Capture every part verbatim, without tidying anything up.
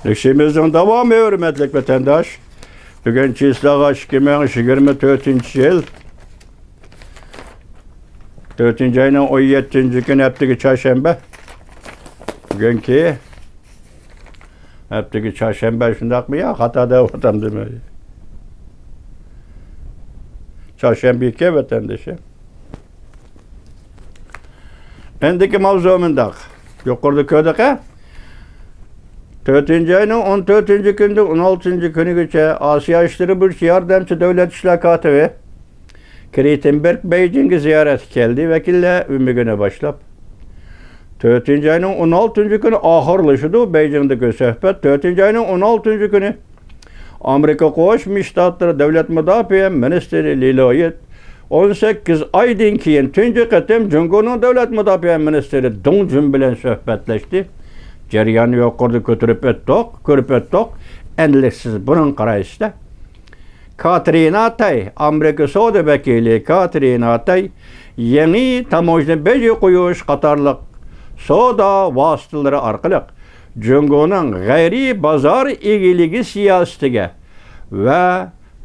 ئىشىمىزنىڭ داۋامى، ھۆرمەتلىك ۋەتەنداش. بۈگۈن چىسلاغا ئىككى مىڭ يىگىرمە تۆتىنچى يىل، تۆتىنچى ئاينىڭ ئون يەتتىنچى كۈنى، ھەپتىگە چارشەنبە. بۈگۈنكى ھەپتىگە چارشەنبە، شۇنداقمۇ يا؟ خاتا دەۋاتامدىمەن؟ چارشەنبە ئىكەن، ۋەتەندىشىم. ئەندىكى ماۋزۇ مۇنداق. يۇقىرىدا كۆردۇق-ھە. تۆتىنچى ئاينىڭ ئون تۆتىنچى كۈنىدىن ئون ئالتىنچى كۈنىگىچە ئاسىيا ئىشلىرى بويىچە ياردەمچى دۆلەت ئىشلار كاتىپى كرېتېنبېرگ بەيجىڭگە زىيارەتكە كەلدى. ۋەكىللەر ئۆمىكىنى باشلاپ، تۆتىنچى ئاينىڭ ئون ئالتىنچى كۈنى ئاخىرلىشىدۇ. بەيجىڭدىكى سۆھبەت تۆتىنچى ئاينىڭ ئون ئالتىنچى كۈنى ئامېرىكا قوشما شتاتلىرى دۆلەت مۇداپىئە مىنىستىرى لى لويىد ئون سەككىز ئايدىن كېيىن تۇنجى قېتىم جۇڭگونىڭ دۆلەت مۇداپىئە مىنىستىرى دۇڭ جۈن بىلەن سۆھبەتلەشتى. جەرياننى يۇقىرىدا كۆتۈرۈپ ئۆتتۇق، كۆرۈپ ئۆتتۇق. ئەمدىلىك سىز بۇنىڭغا قارايسىز-دە. كاترىنا تەي، ئامېرىكا سودا ۋەكىلى كاترىنا تەي يېڭى تاموژنا بېجى قويۇش قاتارلىق سودا ۋاسىتىلىرى ئارقىلىق جۇڭگونىڭ غەيرىي بازار ئىگىلىكى سىياسىتىگە ۋە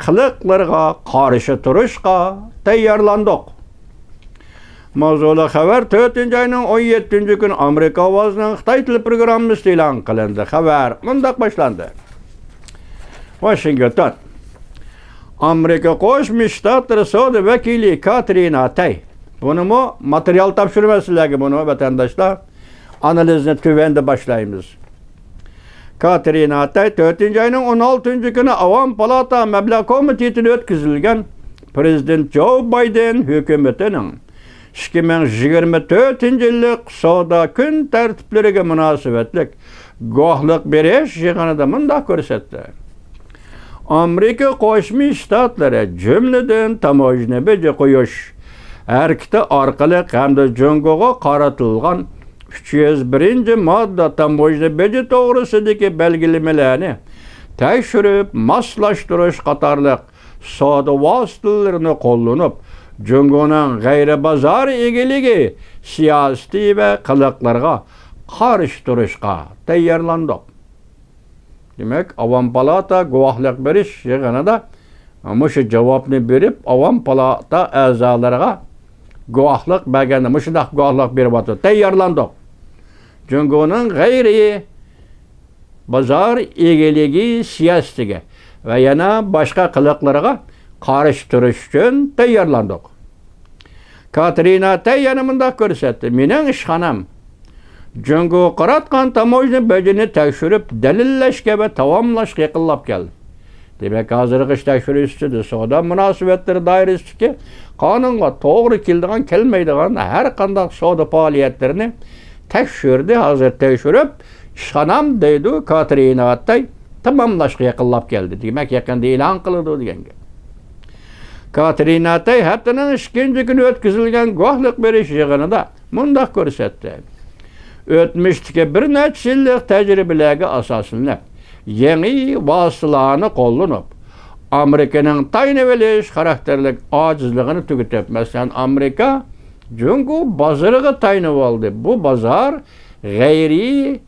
قىلىقلىرىغا قارشى تۇرۇشقا تەييارلاندۇق. ماۋزۇلۇق خەۋەر تۆتىنچى ئاينىڭ ئون يەتتىنچى كۈنى ئامېرىكا ئاۋازىنىڭ خىتاي تىل پروگراممىسىدا ئېلان قىلىندى. خەۋەر مۇنداق باشلاندى. ۋاشىنگتون. ئامېرىكا قوشما شتاتلىرى سودا ۋەكىلى كاترىنا تەي. بۇنىمۇ ماتېرىيال تاپشۇرىمەن سىلەرگە بۇنى، ۋەتەنداشلار. ئانالىزنى تۆۋەندە باشلايمىز. كاترىنا تەي تۆتىنچى ئاينىڭ ئون ئالتىنچى كۈنى ئاۋام پالاتا مەبلەغ كومىتېتىدە ئۆتكۈزۈلگەن پىرېزىدېنت جو بايدېن ھۆكۈمىتىنىڭ ئىككى مىڭ يىگىرمە تۆتىنچى يىللىق سودا كۈن تەرتىپلىرىگە مۇناسىۋەتلىك گۇۋاھلىق بېرىش يىغىنىدا مۇنداق كۆرسەتتى. ئامېرىكا قوشما شتاتلىرى، جۈملىدىن، تاموژنا بېجى قويۇش ھەرىكىتى ئارقىلىق ھەمدە جۇڭگوغا قارىتىلغان ئۈچ يۈز بىرىنچى ماددا تاموژنا بېجى توغرىسىدىكى بەلگىلىمىلەرنى تەكشۈرۈپ ماسلاشتۇرۇش قاتارلىق سودا ۋاسىتىلىرىنى قوللىنىپ، جۇڭگونىڭ غەيرىي بازار ئىگىلىكى سىياسىتى ۋە قىلىقلىرىغا قارشى تۇرۇشقا تەييارلاندۇق. دېمەك، ئاۋام پالاتا گۇۋاھلىق بېرىش يىغىنىدا مۇشۇ جاۋابنى بېرىپ، ئاۋام پالاتا ئەزالىرىغا گۇۋاھلىق بەرگەندە، مۇشۇنداق گۇۋاھلىق بېرىۋاتىدۇ. تەييارلاندۇق. جۇڭگونىڭ غەيرىي بازار ئىگىلىكى سىياسىتىگە ۋە يەنە باشقا قىلىقلىرىغا قارشى تۇرۇش ئۈچۈن تەييارلاندۇق. كاترىنا تەي يەنە مۇنداق كۆرسەتتى: مېنىڭ ئىشخانام جۇڭگوغا قاراتقان تاموژنا بېجىنى تەكشۈرۈپ، دەلىللەشكە ۋە تاماملاشقا يېقىنلاپ كەلدى. دېمەك، ھازىرقى ئىش تەكشۈرۈش ئۈستىدە سودا مۇناسىۋەتلىرى دائىرىسىدىكى قانۇنغا توغرا كېلىدىغان، كەلمەيدىغان ھەر قانداق سودا پائالىيەتلىرىنى تەكشۈردى. ھازىر تەكشۈرۈپ، ئىشخانام، دەيدۇ، كاترىنا تەي تاماملاشقا يېقىنلاپ كەلدى. دېمەك، يېقىندا ئېلان قىلىدۇ دېگەن گەپ. كاترىنا تەي ھەپتىنىڭ ئىككىنچى كۈنى ئۆتكۈزۈلگەن گۇۋاھلىق بېرىش يىغىنىدا مۇنداق كۆرسەتتى: ئۆتمۈشتىكى بىر نەچچە يىللىق تەجرىبىلەرگە ئاساسلىنىپ، يېڭى ۋاسىتىلەرنى قوللىنىپ، ئامېرىكىنىڭ تايىنىۋېلىش خاراكتېرلىك ئاجىزلىقىنى تۈگىتىپ، مەسىلەن، ئامېرىكا جۇڭگو بازىرىغا تايىنىۋالدى. بۇ بازار غەيرىي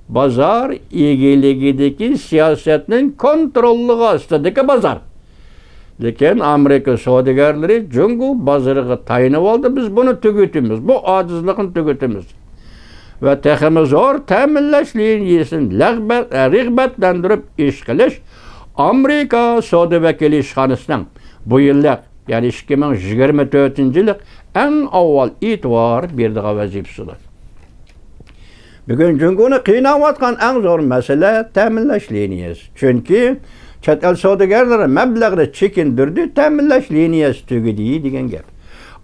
بازار ئىگىلىكىدىكى سىياسەتنىڭ كونتروللۇقى ئاستىدىكى بازار. لېكىن ئامېرىكا سودىگەرلىرى جۇڭگو بازىرىغا تايىنىۋالدى، بىز بۇنى تۈگىتىمىز، بۇ ئاجىزلىقنى تۈگىتىمىز ۋە تېخىمۇ زور تەمىنلەش لىنىيىسىنى لەغبەت-، رىغبەتلەندۈرۈپ ئىش قىلىش ئامېرىكا سودا ۋەكىلى ئىشخانىسىنىڭ بۇ يىللىق، يەنى ئىككى مىڭ يىگىرمە تۆتىنچى يىللىق ئەڭ ئاۋۋال ئېتىبار بېرىدىغان ۋەزىپىسىدۇر. بۈگۈن جۇڭگونى قىيناۋاتقان ئەڭ زور مەسىلە تەمىنلەش لىنىيەسى. چۈنكى چەت ئەل سودىگەرلىرى مەبلەغنى چېكىندۈردى، تەمىنلەش لىنىيەسى تۈگىدى دېگەن گەپ.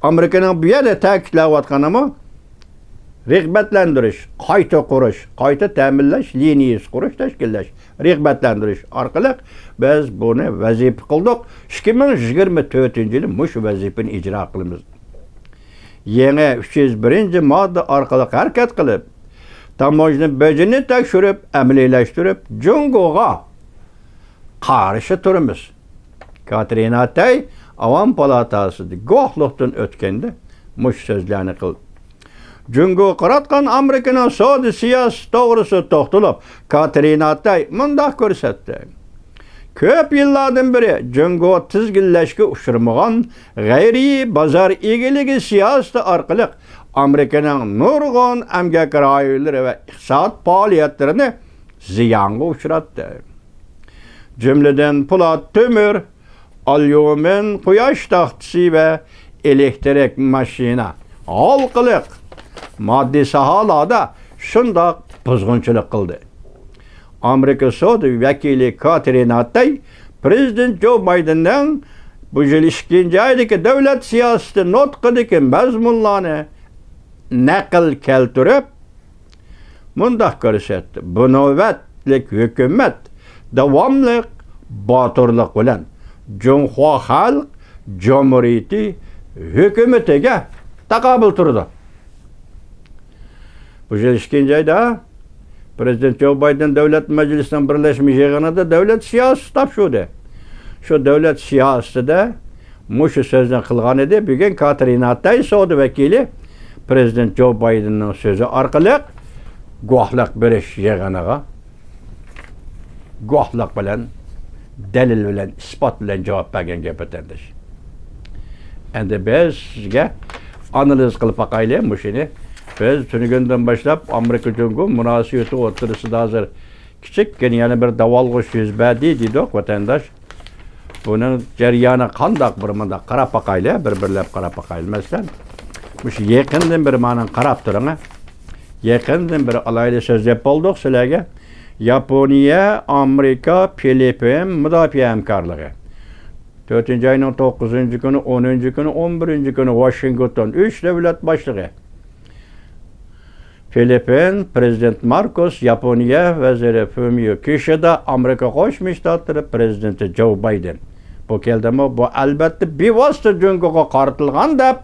ئامېرىكىنىڭ بۇ يەردە تەكىتلەۋاتقىنىمۇ رىغبەتلەندۈرۈش، قايتا قۇرۇش، قايتا تەمىنلەش لىنىيەسى قۇرۇش، تەشكىللەش، رىغبەتلەندۈرۈش ئارقىلىق بىز بۇنى ۋەزىپە قىلدۇق. ئىككى مىڭ يىگىرمە تۆتىنچى يىلى مۇشۇ ۋەزىپىنى ئىجرا قىلىمىز. يېڭى ئۈچ يۈز بىرىنچى ماددا ئارقىلىق ھەرىكەت قىلىپ، تاموژنا بېجىنى تەكشۈرۈپ، ئەمەلىيلەشتۈرۈپ، جۇڭگوغا قارشى تۇرىمىز. كاترىنا تەي ئاۋام پالاتاسىدا گۇۋاھلىقتىن ئۆتكەندە مۇشۇ سۆزلەرنى قىلدى. جۇڭگوغا قاراتقان ئامېرىكىنىڭ سودا سىياسىتى توغرىسىدا توختىلىپ، كاترىنا تەي مۇنداق كۆرسەتتى: كۆپ يىللاردىن بېرى جۇڭگو تىزگىنلەشكە ئۇچرىمىغان غەيرىي بازار ئىگىلىكى سىياسىتى ئارقىلىق ئامېرىكىنىڭ نۇرغۇن ئەمگەك رايونلىرى ۋە ئىقتىساد پائالىيەتلىرىنى زىيانغا ئۇچراتتى. جۈملىدىن پولات تۆمۈر، ئاليۇمىن، قۇياش تاختىسى ۋە ئېلېكتىرىك ماشىنا ھالقىلىق ماددىي ساھەلەردە شۇنداق بۇزغۇنچىلىق قىلدى. ئامېرىكا سودا ۋەكىلى كاترىنا تەي پىرېزىدېنت جو بايدېننىڭ بۇ يىل ئىككىنچى ئايدىكى دۆلەت سىياسىتى نۇتقىدىكى مەزمۇنلارنى نەقىل كەلتۈرۈپ، مۇنداق كۆرسەتتى: بۇ نۆۋەتلىك ھۆكۈمەت داۋاملىق باتۇرلۇق بىلەن جۇڭخۇا خەلق جۇمھۇرىيىتى ھۆكۈمىتىگە تاقابىل تۇرىدۇ. بۇ يىل ئىككىنچى ئايدا پىرېزىدېنت جو بايدېن دۆلەت مەجلىسىنىڭ بىرلەشمە يىغىنىدا دۆلەت سىياسىتى تاپشۇردى. شۇ دۆلەت سىياسىتىدە مۇشۇ سۆزنى قىلغان ئىدى. بۈگۈن كاترىنا تەي سودا ۋەكىلى پىرېزىدېنت جو بايدېننىڭ سۆزى ئارقىلىق گۇۋاھلىق بېرىش يىغىنىغا گۇۋاھلىق بىلەن، دەلىل بىلەن، ئىسپات بىلەن جاۋاب بەرگەن گەپ، ۋەتەنداش. ئەمدى بىز سىزگە ئانالىز قىلىپ باقايلى مۇشۇنى. بىز تۈنۈگۈندىن باشلاپ ئامېرىكا جۇڭگو مۇناسىۋىتى ئوتتۇرىسىدا ھازىر كىچىككىنە يەنە بىر داۋالغۇش يۈز بەردى دېدۇق، ۋەتەنداش. بۇنىڭ جەريانى قانداق، بىر مۇنداق قاراپ باقايلى، بىر-بىرلەپ قاراپ باقايلى. مەسىلەن، مۇشۇ يېقىندىن بېرى مانا قاراپ تۇرۇڭ. يېقىندىن بېرى ئالاھىدە سۆزلەپ بولدۇق سىلەرگە. ياپونىيە، ئامېرىكا، فىلىپپىن مۇداپىئە ھەمكارلىقى. تۆتىنچى ئاينىڭ توققۇزىنچى كۈنى، ئونىنچى كۈنى، ئون بىرىنچى كۈنى ۋاشىنگتون، ئۈچ دۆلەت باشلىقى. فىلىپپىن پىرېزىدېنت ماركوس، ياپونىيە ۋەزىرى فۇمىيو كىشىدا، ئامېرىكا قوشما شتاتلىرى پىرېزىدېنتى جو بايدېن. بۇ كەلدىمۇ؟ بۇ ئەلۋەتتە بىۋاسىتە جۇڭگوغا قارىتىلغان دەپ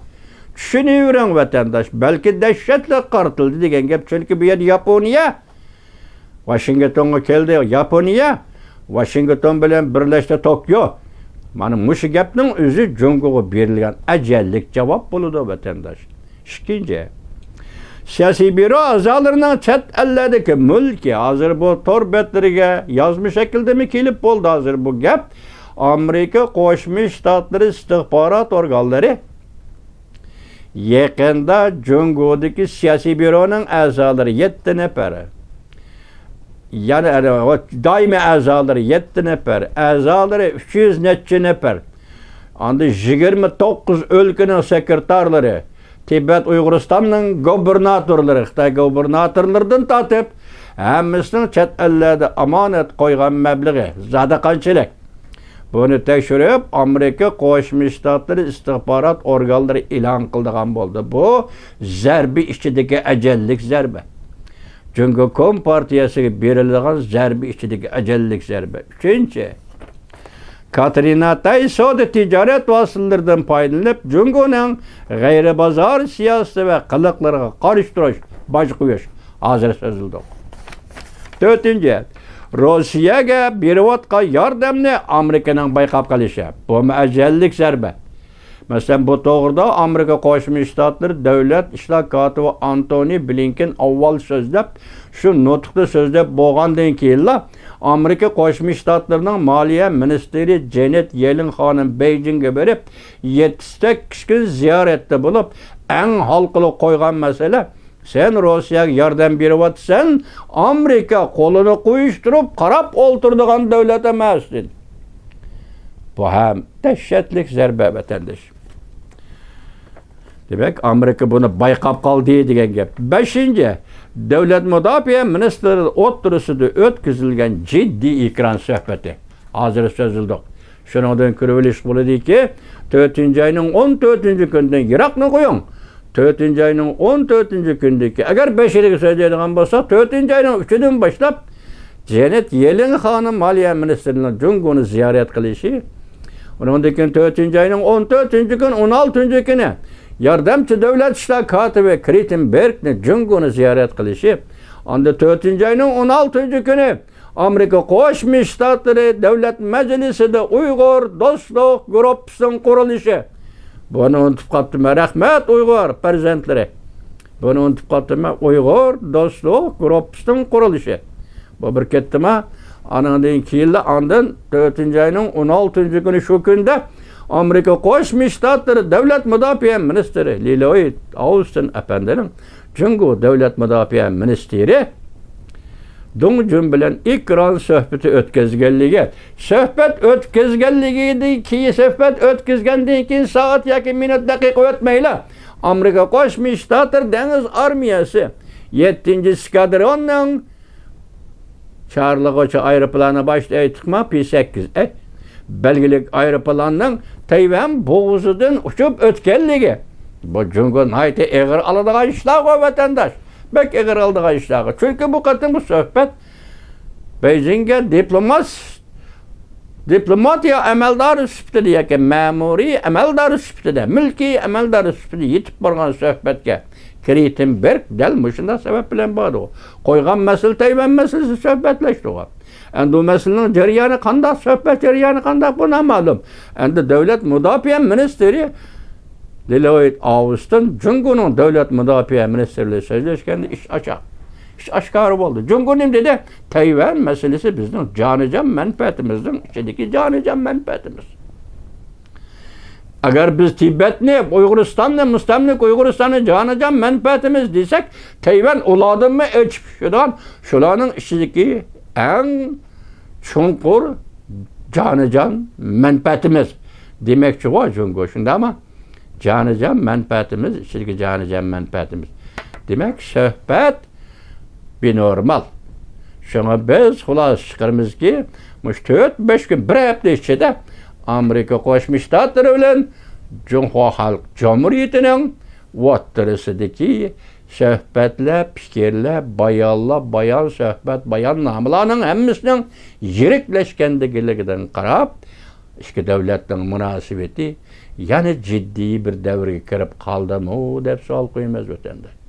چۈشىنىۋېرىڭ، ۋەتەنداش. بەلكى دەھشەتلىك قارىتىلدى دېگەن گەپ، چۈنكى بۇ يەردە ياپونىيە ۋاشىنگتونغا كەلدى. ياپونىيە ۋاشىنگتون بىلەن بىرلەشتە توكيو. مانا مۇشۇ گەپنىڭ ئۆزى جۇڭگوغا بېرىلگەن ئەجەللىك جاۋاب بولىدۇ، ۋەتەنداش. ئىككىنچى، سىياسىي بيۇرو ئەزالىرىنىڭ چەت ئەللەردىكى مۈلكى، ھازىر بۇ تور بەتلىرىگە يازما شەكىلدىمۇ كېلىپ بولدى ھازىر بۇ گەپ. ئامېرىكا قوشما شتاتلىرى ئىستىخبارات ئورگانلىرى يېقىندا جۇڭگودىكى سىياسىي بيۇرونىڭ ئەزالىرى يەتتە نەپەر، يەنە، ئەنە، دائىمىي ئەزالىرى يەتتە نەپەر، ئەزالىرى ئۈچ يۈز نەچچە نەپەر، ئاندىن يىگىرمە توققۇز ئۆلكىنىڭ سېكرېتارلىرى، تىبەت ئۇيغۇرىستاننىڭ گوبىرناتورلىرى، خىتاي گوبىرناتورلىرىدىن تارتىپ، ھەممىسىنىڭ چەت ئەللەردە ئامانەت قويغان مەبلىغى زادى قانچىلىك؟ بۇنى تەكشۈرۈپ، ئامېرىكا قوشما شتاتلىرى ئىستىخبارات ئورگانلىرى ئېلان قىلىدىغان بولدى. بۇ زەربە ئىچىدىكى ئەجەللىك زەربە. جۇڭگو كومپارتىيەسىگە بېرىلىدىغان زەربە ئىچىدىكى ئەجەللىك زەربە. ئۈچىنچى، كاترىنا تەي سودا تىجارەت ۋاسىتىلىرىدىن پايدىلىنىپ، جۇڭگونىڭ غەيرىي بازار سىياسىتى ۋە قىلىقلىرىغا قارشى تۇرۇش، باج قويۇش ھازىر سۆزلىدۇق. تۆتىنچى، روسىيەگە بېرىۋاتقان ياردەمنى ئامېرىكىنىڭ بايقاپ قېلىشى. بۇمۇ ئەجەللىك زەربە. مەسىلەن، بۇ توغرىدا ئامېرىكا قوشما شتاتلىرى دۆلەت ئىشلار كاتىپى ئانتونى بلىنكېن ئاۋۋال سۆزلەپ، شۇ نۇتۇقتا سۆزلەپ بولغاندىن كېيىنلا، ئامېرىكا قوشما شتاتلىرىنىڭ مالىيە مىنىستىرى جېنېت يېلېن خانىم بېيجىڭگە بېرىپ، يەتتە سەككىز كۈن زىيارەتتە بولۇپ، ئەڭ ھالقىلىق قويغان مەسىلە، سەن روسىيەگە ياردەم بېرىۋاتىسەن، ئامېرىكا قولىنى قويۇشتۇرۇپ قاراپ ئولتۇرىدىغان دۆلەت ئەمەس، دېدى. بۇ ھەم دەھشەتلىك زەربە، ۋەتەنداش. دېمەك، ئامېرىكا بۇنى بايقاپ قالدى دېگەن گەپ. بەشىنچى، دۆلەت مۇداپىئە مىنىستىرلىرى ئوتتۇرىسىدا ئۆتكۈزۈلگەن جىددىي ئېكران سۆھبىتى. ھازىر سۆزلىدۇق. شۇنىڭدىن كۆرۈۋېلىش بولىدۇكى، تۆتىنچى ئاينىڭ ئون تۆتىنچى كۈنىدىن يىراقنى قويۇڭ. تۆتىنچى ئاينىڭ ئون تۆتىنچى كۈنىدىكى، ئەگەر بەشىرىگە سۆزلەيدىغان بولساق، تۆتىنچى ئاينىڭ ئۈچىدىن باشلاپ جېنېت يېلېن خانىم مالىيە مىنىستىرىنىڭ جۇڭگونى زىيارەت قىلىشى، ئۇنىڭدىن كېيىن تۆتىنچى ئاينىڭ ئون تۆتىنچى كۈنى، ئون ئالتىنچى كۈنى ياردەمچى دەۋلەت ئىشلار كاتىپى كرىتېنبېرگنى جۇڭگونى زىيارەت قىلىشى، ئاندىن تۆتىنچى ئاينىڭ ئون ئالتىنچى كۈنى ئامېرىكا قوشما شتاتلىرى دۆلەت مەجلىسىدە ئۇيغۇر دوستلۇق گۇرۇپپىسىنىڭ قۇرۇلۇشى. بۇنى ئۇنتۇپ قاپتىمەن. رەھمەت، ئۇيغۇر پەرزەنتلىرى. بۇنى ئۇنتۇپ قاپتىمەن، ئۇيغۇر دوستلۇق گۇرۇپپىسىنىڭ قۇرۇلۇشى. بۇ بىر كەتتىما. ئانىڭدىن كېيىنلا ئاندىن تۆتىنچى ئاينىڭ ئون ئالتىنچى كۈنى شۇ كۈندە ئامېرىكا قوشما شتاتلىرى دۆلەت مۇداپىئە مىنىستىرى لىلويد ئاۋستىن ئەپەندىنىڭ جۇڭگو دۆلەت مۇداپىئە مىنىستىرى دۇڭ جۈن بىلەن ئېكران سۆھبىتى ئۆتكۈزگەنلىكى، سۆھبەت ئۆتكۈزگەنلىكىدىن كېيىن، سۆھبەت ئۆتكۈزگەندىن كېيىن سائەت ياكى مىنۇت، دەقىقە ئۆتمەيلا، ئامېرىكا قوشما شتاتلىرى دېڭىز ئارمىيەسى يەتتىنچى ئېسكادروننىڭ چارلىغۇچى ئايروپىلانى باشتا ئېيتتۇقما، پى سەككىز ئەي بەلگىلىك ئايروپىلاننىڭ تەيۋەن بوغۇزىدىن ئۇچۇپ ئۆتكەنلىكى. بۇ جۇڭگو ناھايىتى ئېغىر ئالىدىغان ئىشلارغۇ، ۋەتەنداش. بەك ئېغىر ئالىدىغان ئىشلارغۇ. چۈنكى بۇ قېتىمقى سۆھبەت بېيجىڭگە دىپلومات، دىپلوماتىيە ئەمەلدارى سۈپىتىدە ياكى مەمۇرىي ئەمەلدارى سۈپىتىدە، مۈلكىي ئەمەلدارى سۈپىتىدە يېتىپ بارغان سۆھبەتكە كرېتېنبېرگ دەل مۇشۇنداق سەۋەب بىلەن باردىغۇ. قويغان مەسىلە تەيۋەن مەسىلىسى سۆھبەتلەشتىغۇ. ئەمدى بۇ مەسىلىنىڭ جەريانى قانداق، سۆھبەت جەريانى قانداق، بۇ نامەلۇم. ئەمدى دۆلەت مۇداپىئە مىنىستىرى لىلويد ئاۋستىن جۇڭگونىڭ دۆلەت مۇداپىئە مىنىستىرى بىلەن سۆزلەشكەندە ئىش ئاچاق. ئىش ئاشكارا بولدى. جۇڭگو نېمە دېدى؟ تەيۋەن مەسىلىسى بىزنىڭ جانىجان مەنپەئەتىمىزنىڭ ئىچىدىكى جانىجان مەنپەئەتىمىز. ئەگەر بىز تىبەتنى، ئۇيغۇرىستاننى، مۇستەملىكە ئۇيغۇرىستاننى جانىجان مەنپەئەتىمىز دېسەك، تەيۋەن ئۇلاردىنمۇ ئېچىپ چۈشىدىغان، شۇلارنىڭ ئىچىدىكى ئەڭ چوڭقۇر جانىجان مەنپەئەتىمىز دېمەكچىغۇ جۇڭگو، شۇنداقمۇ؟ جانىجان مەنپەئەتىمىز، ئىچىدىكى جانىجان مەنپەئەتىمىز. دېمەك، سۆھبەت بىنورمال. شۇڭا بىز خۇلاسە چىقىرىمىزكى، مۇشۇ تۆت-بەش كۈن، بىر ھەپتە ئىچىدە ئامېرىكا قوشما شتاتلىرى بىلەن جۇڭخۇا خەلق جۇمھۇرىيىتىنىڭ ئوتتۇرىسىدىكى سۆھبەتلەر، پىكىرلەر، بايانلار، بايان، سۆھبەت، باياننامىلارنىڭ ھەممىسىنىڭ يىرىكلەشكەندىكىلىكىدىن قاراپ، ئىككى دۆلەتنىڭ مۇناسىۋىتى يەنە جىددىي بىر دەۋرگە كىرىپ قالدىمۇ دەپ سوئال قويىمىز، ۋەتەنداش.